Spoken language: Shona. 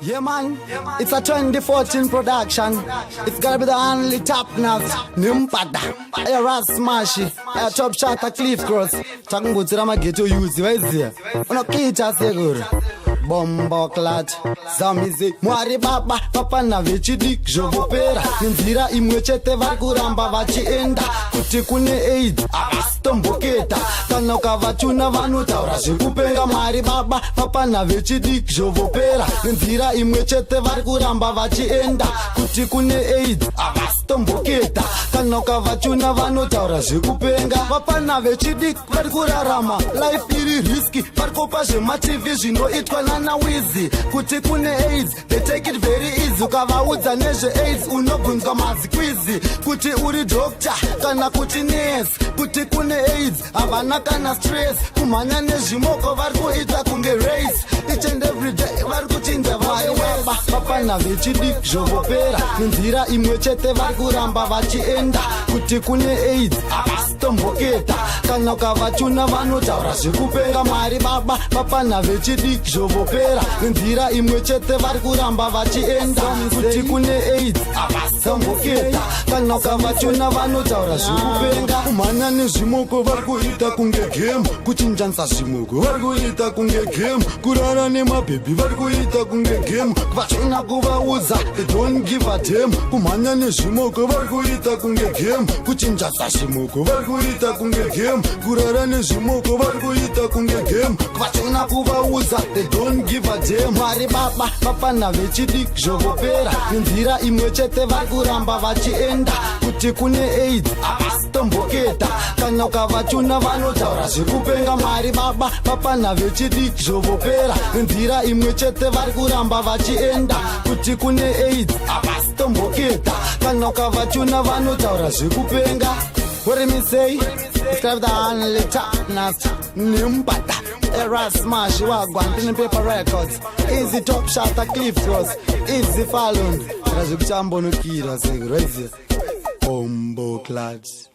Yeah, man. It's a 2014 production. It's gotta be the only top notch. Nimpada. Era smash. A top shot a Cliff Cross. Takungutsira maghetto youths vaiziya. Unokiita sekuru. Bombo clat zamizi Mwari baba vapana vechidiki zvovopera nenzira imwe chete vari kuramba vachienda kuti kune AIDS havasitomboketa kana ukavatuna vanotaura zvekupenga. Mwari baba vapana vechidiki zvovopera nenzira imwe chete vari kuramba vachienda kuti kune AIDS havasitomboketa kana ukavatuna vanotaura zvekupenga. Vapana vechidiki vari kurarama life iri risky, vari kupa zvemaTV zvinoitwa nana Wizi kuti kune AIDS. They take it very easy. Ukavaudza nezveAIDS unobvunzwa mazikwizi kuti uri doctor kana kuti nurse. Kuti kune AIDS havana kana stress. Kumhanya nezvimoko vari kuita kunge race. Each and every day vari kuchinja vaiweba. Vapana vechidiki zvovopera nenzira imwe chete vari kuramba vachienda kuti kune AIDS havasitomboketa kana ukavatuna vanotaura zvekupenga. Mwari baba vapana vechidiki zvovopera nenzira imwe chete vari kuramba vachienda kuti kune AIDS havasitomboketa kana ukavatuna vanotaura zvekupenga. Kumhanya nezvimoko vari kuita kunge game. Kuchinjanisa zvimoko vari kuita kunge game. Kurara nemabhebhi vari kuita kunge game. Vachina kuvaudza, they don't give a damn. Kumhanya nezvimoko vari kuita kunge game. Kuchinjanisa zvimoko vari kuita kunge game. Kurara nezvimoko vari kuita kunge game. Vachina kuvaudza, they don't give a damn. Mwari baba vapana vechidiki zvovopera nenzira imwe chete vari kuramba vachienda kuti kune AIDS havasitomboketa kana ukavatuna vanotaura zvekupenga. Mwari baba vapana vechidiki zvovopera nenzira imwe chete vari kuramba vachienda kuti kune AIDS havasitomboketa kana ukavatuna vanotaura zvekupenga. What me say? It's the only top notch. Nimbata. Era smash wagwan Paper Records. Easy top shot a Cliff Cross. Easy Falun. Saka zvekuchambonokira sekuru, right? Bombo clutch.